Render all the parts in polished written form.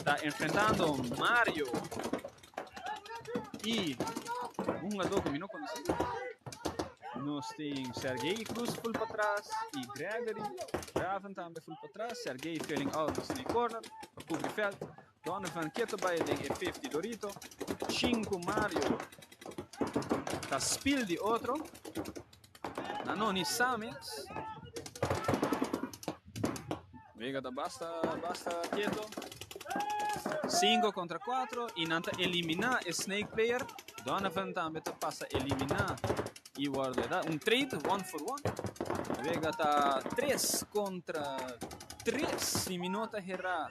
Ta enfrentando Mario y un hungador cu mi no conoce. Nos tin Sergey Cruz full patras y Gregory Raven tambe full patras. Sergey filling out the snake corner pa cubri veld. Donovan keto bay den e 50 Dorito. Chin cu Mario ta spiel di otro. Nan no ni sa mes. Wega ta basta, basta keto. 5 contra 4 y nan ta elimina e snake player. Donovan tambe ta pasa elimina y wordo da un trade 1 for 1. Wega ta 3 contra 3. Si mi no ta hera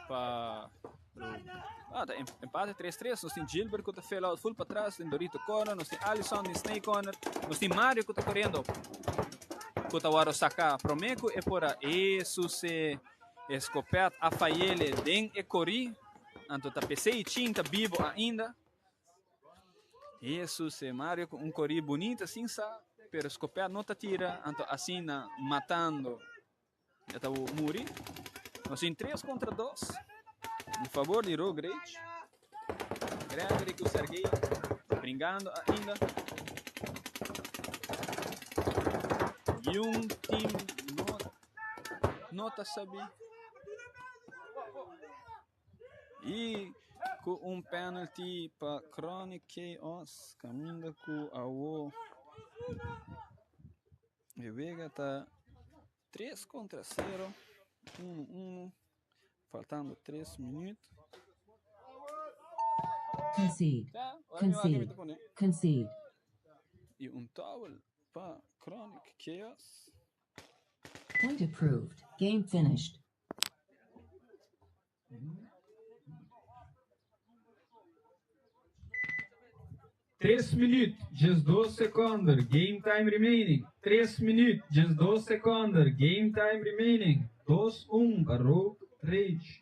pa Ah, ta empate 3-3. Nos tin Gilbert cu ta fill out full patras den Dorito corner. Nos tin Alisson den Snake corner. Nos tin Mario cu ta corriendo. Cu ta wordo saca prome cu e por a e escopet a fayele den e cori. Anto ta pesey chin ta bibo ainda. Jesus e Mario cu un cori bonito sin sa, pero escopet no ta tira, anto asina matando. Ya ta muri. Nos tin 3 contra 2. En favor di Rogue Rage. Gregory cu Sergey bringando ainda. Y un team no ta sabi. Y cu un penalty pa Chronic Chaos. Caminda cu awo. E wega ta 3 contra 0. 1-1. Faltando 3 minuut. Concede. Ja, ora mi wak mi Concede. ta pone. Concede. Y un towel pa Chronic Chaos. Point approved. Game finished. 3 minuut, 12 seconde, game time remaining. 3 minuut, 12 seconde, game time remaining. 2-1 pa Rogue Rage.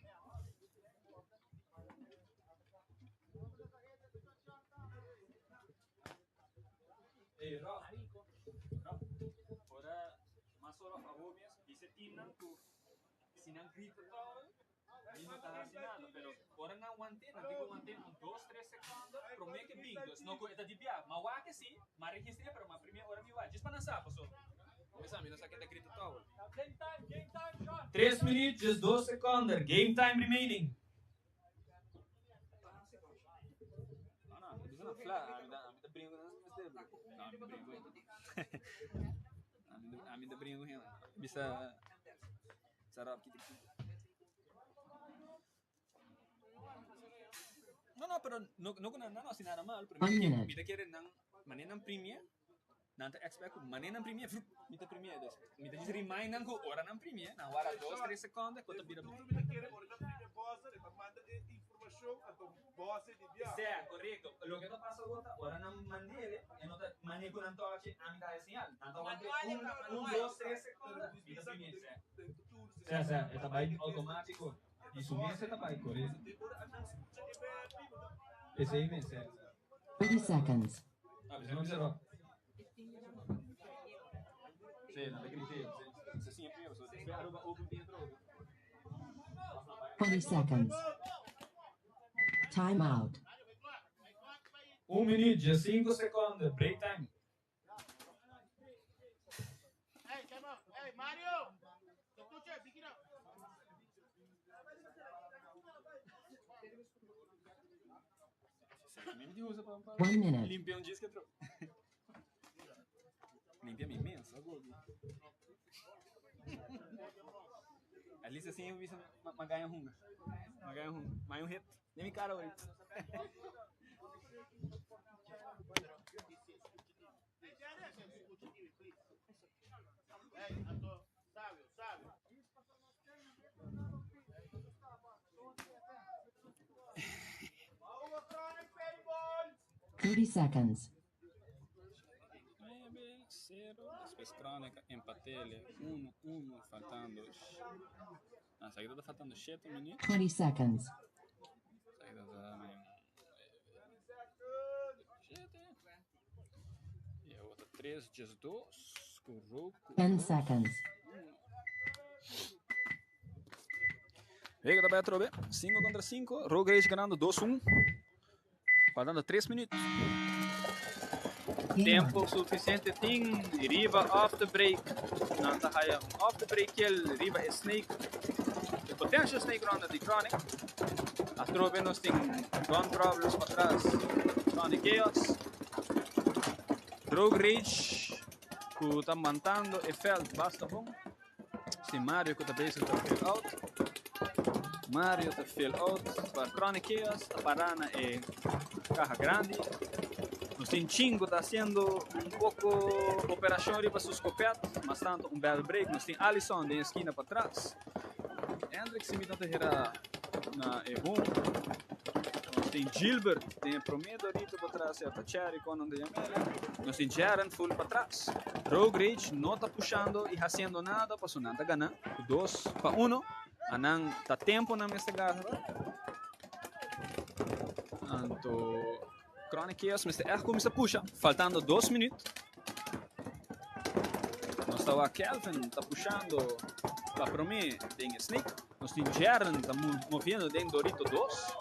Hey, Rob. Rob. Ora, mas ora favor mes, dice team nan ku si nan grita towel, mi no ta hasi nada, pero ora nan wante, nan tin ku wante un 2, 3 seconde, prome ke bin, dus no ku e ta di bia, ma wak si, ma registra, pero ma prime ora mi wak, just pa nan sa, paso, mi sa, mi no sa ken ta grita towel. 3 minuut, just 2 seconde, game time remaining. No, no, mi ta fla, mi ta brinco nan mester. No, mi ta brinco. Ami ta brinco hen. Bisa sarap kita kita. No, no, pero no no no no si nada mal, pero One mi minute. ta kere nan mane nan primie, nan ta expect ku mane nan primie, frup, mi ta primie dus. Mi ta just remind nan ku ora nan primie, nan wara 2, 3 seconde ku ta bira. Futuro mi ta kere ora nan primie buzzer e ta manda e informacion anto buzzer di bia. Sea, correcto. Loke ta pasa awor ta ora nan mandele e no ta mane ku nan tochi ami ta haya señal. Nan ta wante un, un, dos, tres seconde, mi ta primie. Sea. Sea, sea, e ta bai automatico. Di su mes e ta bai, correcto. Esey mes, sea. 30 seconds. Ah, bisa no bisa Rob. Sí, nan ta grité. Bisa siña primero, so después Aruba Open bien otro. 20 seconds. Time out. 1 minuut, 5 seconde, break time. Hey, come on. Hey, Mario. Escucha, pick it up. 1 minute. Limpia un disco tro. Limpia mi mesa, gogi. At least asina eu bisa ma ganha hunga. Ma ganha hunga. Mais um hit. Nem mi cara hoy. Hey, Anto, sabio, sabio. 30 seconds. 9, 0. Despues Chronic empatele 1-1, faltando. Ah, esaki ta faltando 7 minuut. 20 seconds. Esaki ta 7. Y awor ta 3, just 2. Cu Roku. 10 seconds. Wega ta bai atrobe. 5 contra 5. Rogue Rage ganando 2-1. Faltando 3 minuut. Tempo suficiente tin. Riba off the break. Nan ta haya un off the break kill. Riba e snake. E potential snake runner di Chronic. Atrobe nos tin gun problems patras. Chronic Chaos. Rogue Rage ku ta mantando e veld basta bon. Si Mario ku ta bezig ta fill out. Mario ta fill out pa Chronic Chaos ta para na e caja grandi. Nos tin Chin ku ta haciendo un poco operacion riba su scopet, mas tanto un bel break. Nos tin Allison den esquina patras. Hendrik si mi ta hera na e home. Nos tin Gilbert den e prome dorito patras, e ta Cherry con nan ta yam'ele. Nos tin Jaren full patras. Rogue Rage no ta pushando y haciendo nada paso nan ta gana cu 2-1. Anan ta tempo nan mester garra. Anto Chronic Chaos mester echt cuminsa pusha, faltando 2 minuut. Nos ta wak Kelvin ta pushando pa prome den e snake. Nos tin Jaren ta moviendo den Dorito 2.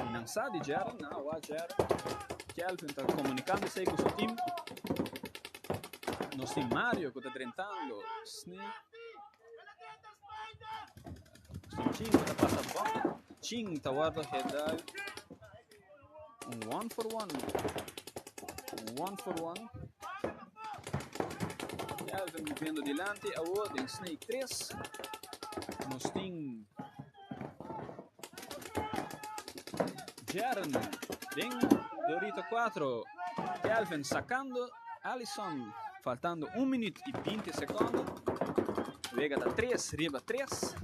Y nan sa di Jaren, nan a wak Jaren. Kelvin ta comunicando esey cu su team. Nos tin Mario cu ta drentando snake. Nos tin Chin cu ta pasa bon. Chin ta wordo hedal. Un one for one. Un one for one. Kelvin moviendo dilanti awor den snake 3. Nos tin Jaren den Dorito 4. Kelvin sacando Allison. Faltando 1 minuut y 20 seconden. Wega ta 3 riba 3.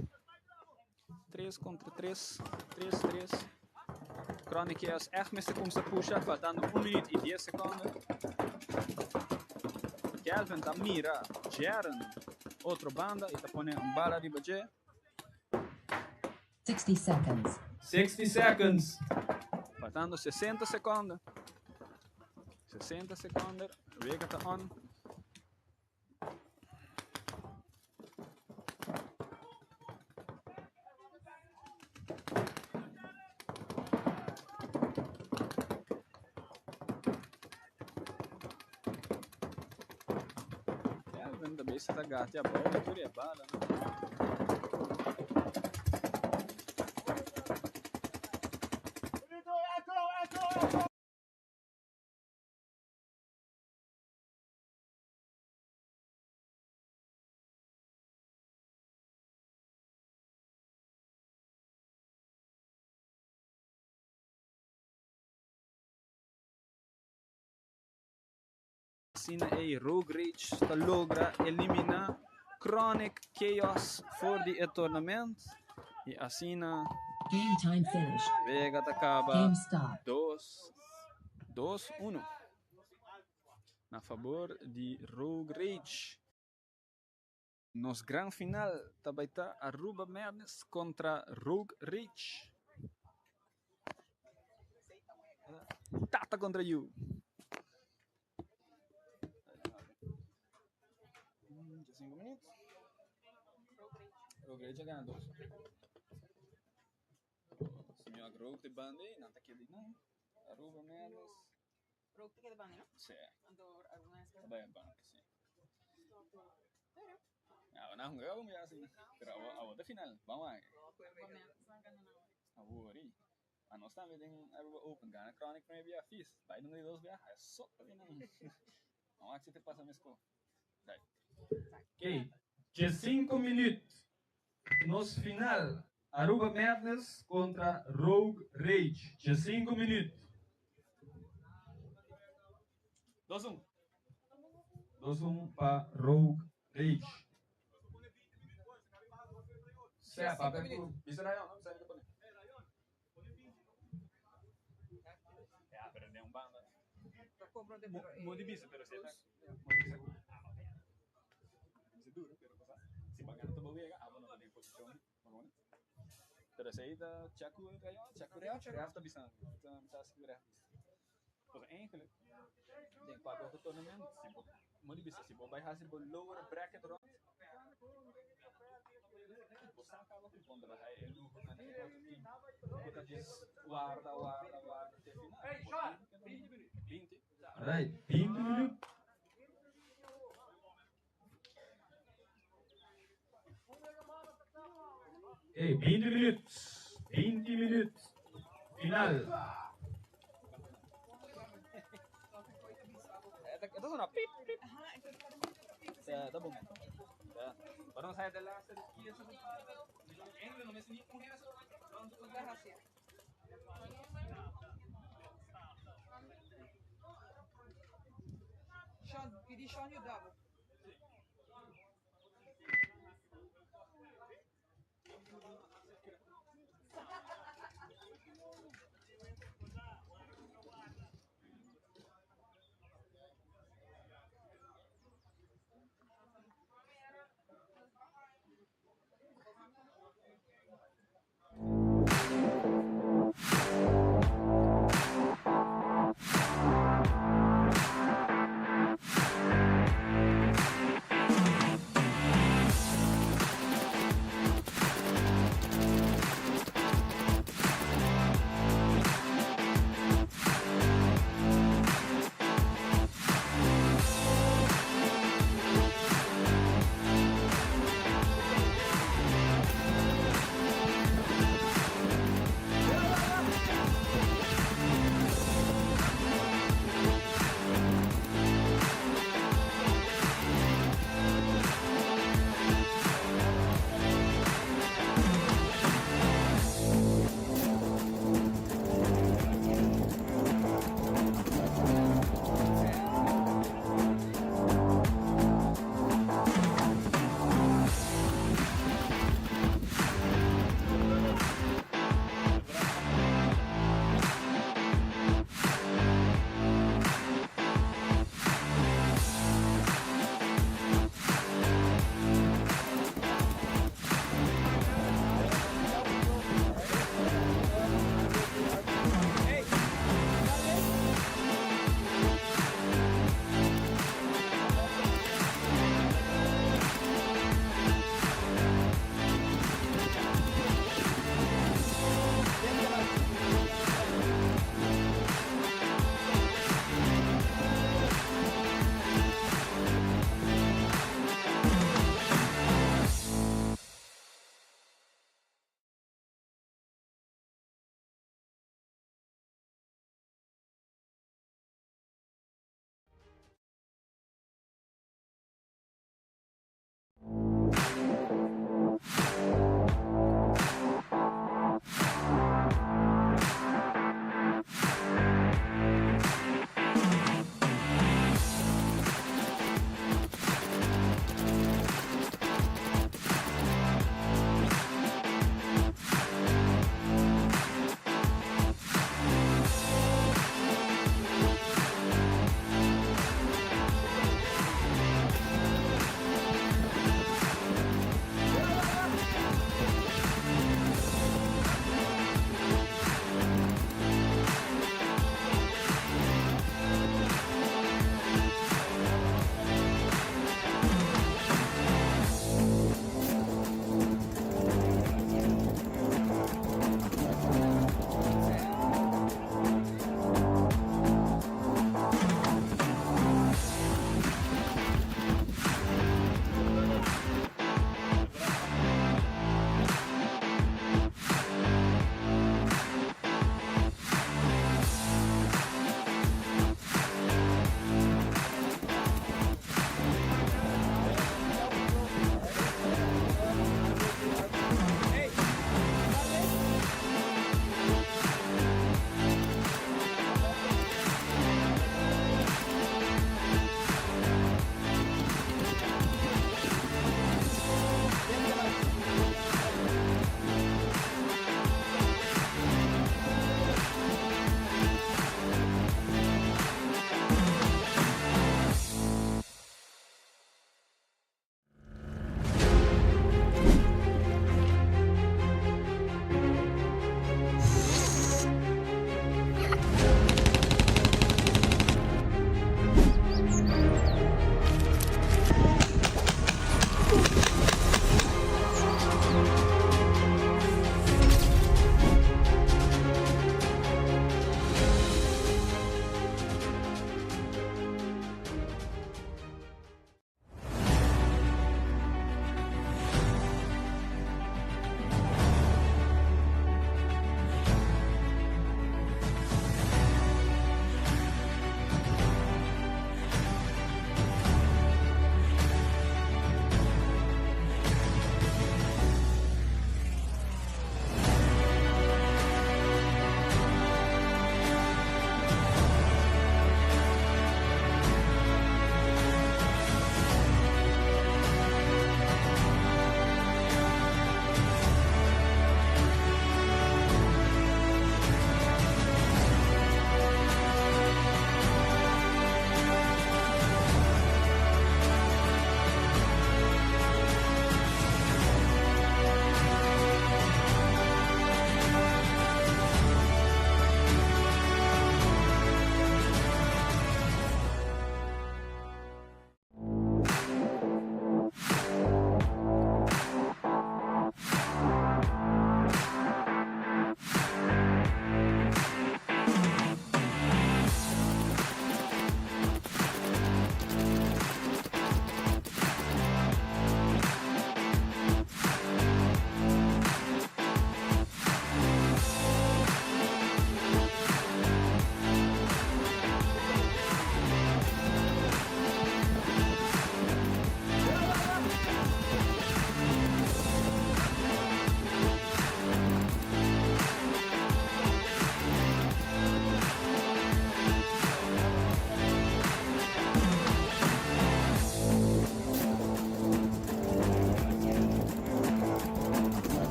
3 contra 3. 3, 3. Chronic Chaos echt mester cuminsa pusha, faltando 1 minuut y 10 seconden. Kelvin ta mira Jaren otro banda y ta pone un bala riba dje. 60 seconds. 60 seconds. Faltando 60 seconden. 60 seconden. Wega ta on. Kelvin ta bezig ta gatia abou tur e bala. Asina ei Rogue Rage ta logra elimina Chronic Chaos for di e tournament. Y asina Game time finish. Wega ta caba Game stop. 2 2-1 na favor di Rogue Rage. Nos gran final ta bay ta Aruba Madness contra Rogue Rage. Tata contra you. 5 minuut. Rogue Rage a gana 2. Si mi wak Rogue te banda ei, nan ta keda nan. Aruba Madness. Rogue te keda banda, no? Sí. Anto Aruba Madness Ta bai banda, sí. Ja, nan hunga bo mira asina. Pero awo, awo ta final. Ban wak. Awor, Anos tambe den Aruba Open gana Chronic prome bia fis. Bai nunca di dos bia, e sota di nan. Ban wak si te pasa mesco. Dai. Ok, 15 minuut. Nos final. Aruba Madness contra Rogue Rage. 15 minuut. 2-1. 2-1 pa Rogue Rage. Sea, papel ku bisa Rayon, no? Bisa pone. Ja, pero den un banda. Mo di bisa, pero si ta. Mo di bisa. Ah, duro, pero pasa. Si pa gana to wega, abo no ta den posicion. Pero esey ta Chaku Rayon, Chaku Ref, Ref ta bisa. Ta bisa si Ref bisa. Pues eigenlijk, den pa otro tournament, si bo, mo di bisa, si bo bai hasi bo lower bracket rond. Bo sa caba cu bon traha e luho na e otro team cu ta djis warda warda warda te final. Bo team keda 20. Alright, 20 minuut. Hey, 20 minuut. 20 minuut. Final. E ta sona pip pip. Ta bon. Ora nos haya de laatste kies. Eindelijk no mester ni un hende. Sean, pidi Sean yuda bo.